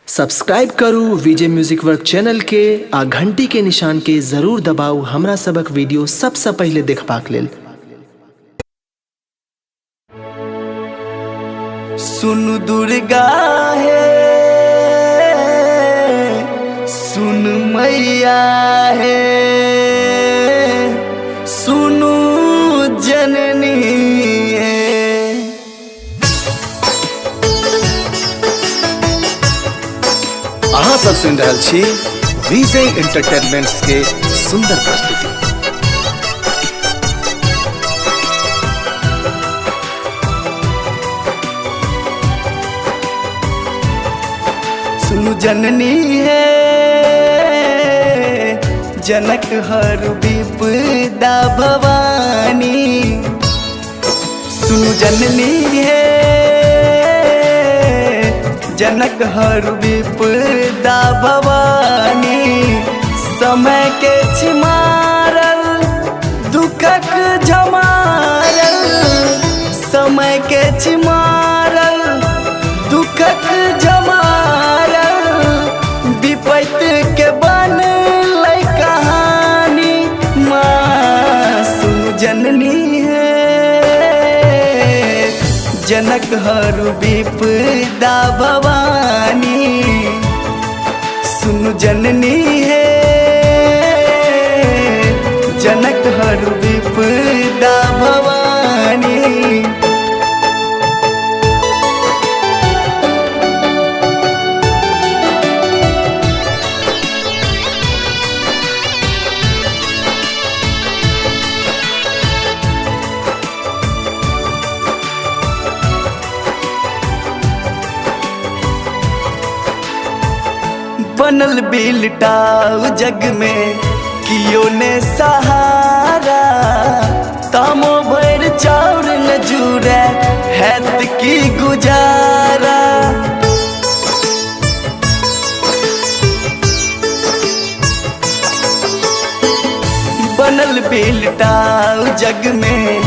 Subscribe करू विजय music work channel के आ घंटी के निशान के जरूर दबाउ हमरा सबक वीडियो सबसँ पहिले देखबाक लेल। सुन दुर्गा हे, सुन मैया हे, सुनु जननी हे। अहाँ सब सुनि रहल छी विजय एंटरटेनमेंट्स के सुंदर प्रस्तुति। सुनु जननी हे, जनक हर विपदा भवानी। सुनु जननी हे, जनक हर विपदा भवानी। समय के छिमारल दुखक झमारल, समय के छिमारल दुखक झमारल, विपत के बनलै कहानी। माँ सुनु जननी हे, जनक हर विपदा भवानी। सुनु जननी हे, जनक हर विपदा भवानी। बनल बिलटाव जग में कियो ने सहारा, तामो भर चाउर न जुड़े हैत की गुजारा। बनल बिलटाव जग में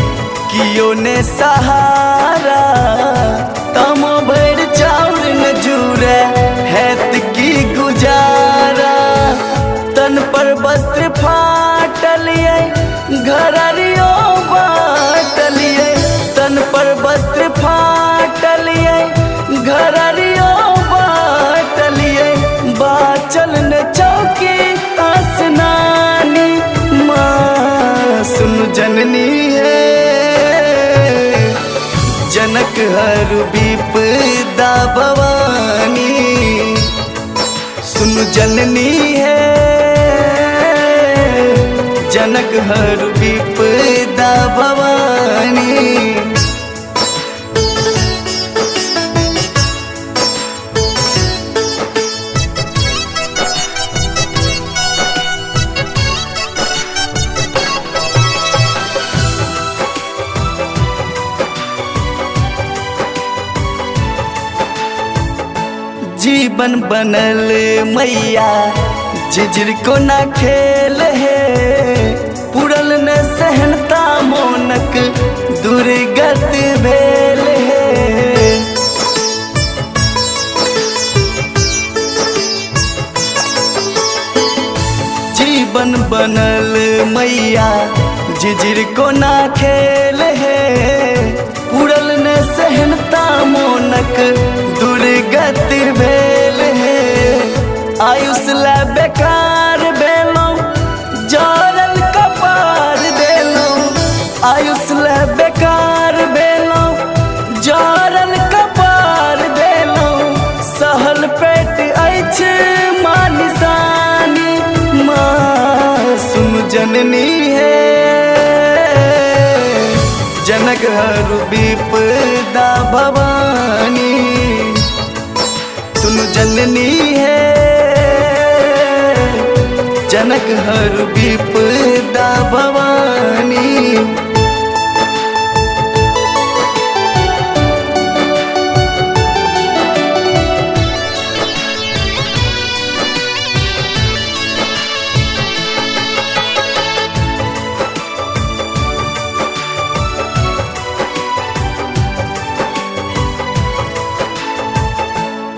कियो ने सहारा, तामो भर चाउर न जुड़े हैत की गुजारा। तन पर वस्त्र फाटलिए घररियो बाटलिए, तन पर वस्त्र फाटलिए घररियो बाटलिए, बाचल न चौकी आसनानी। माँ सुनु जननी हे, जनक हर विपदा भवानी। सुनु जननी हे, जनक हर विपदा भवानी। जीवन बनल मैया झिझिर को ना खेल है, पुरल न सहनता मोनक दुर्गत भेल है। जीवन बनल मैया झिझिर को ना खेल है, पुरल न सहनता मोनक दुर्गत भेल है। आयुष लै बेकार भेलौं जरल कपार देलौं, आयुष लै बेकार भेलौं जरल कपार देलौं, सहल पेट अछि मानिसानी। माँ सुनु जननी हे, जनक हर विपदा भवानी। सुनु जननी हे, जनक हर विपदा भवानी।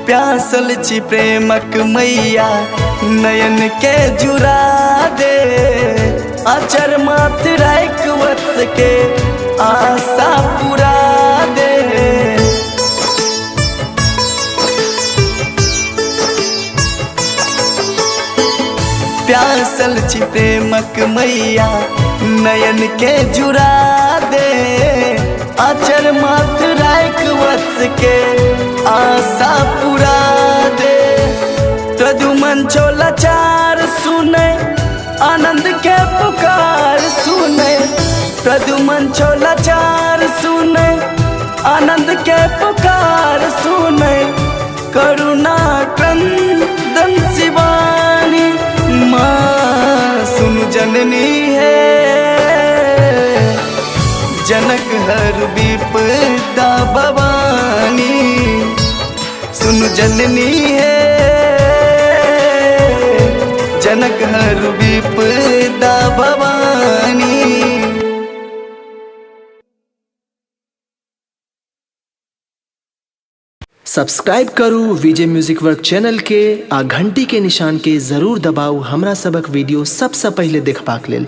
प्यासल छी प्रेमक मैया नयन के जुड़ा दे, अचर माथ राख वत्स के आशा पूरा दे। प्यासल छी प्रेमक मैया नयन के जुड़ा दे, अचर माथ राख वत्स के आशा पूरा दे। प्रदुमन चोलाचार सुने आनंद के पुकार सुने, प्रदुमन चोलाचार सुने आनंद के पुकार सुने, करुणा क्रंदन शिवानी माँ सुनु जननी है, जनक हर विपदा भवानी सुनु जननी है, जनक हर विपदा भवानी। सब्सक्राइब करू विजय म्यूजिक वर्क चैनल के आ घंटी के निशान के जरूर दबाऊ हमरा सबक वीडियो सबसे पहले देखबाक लेल।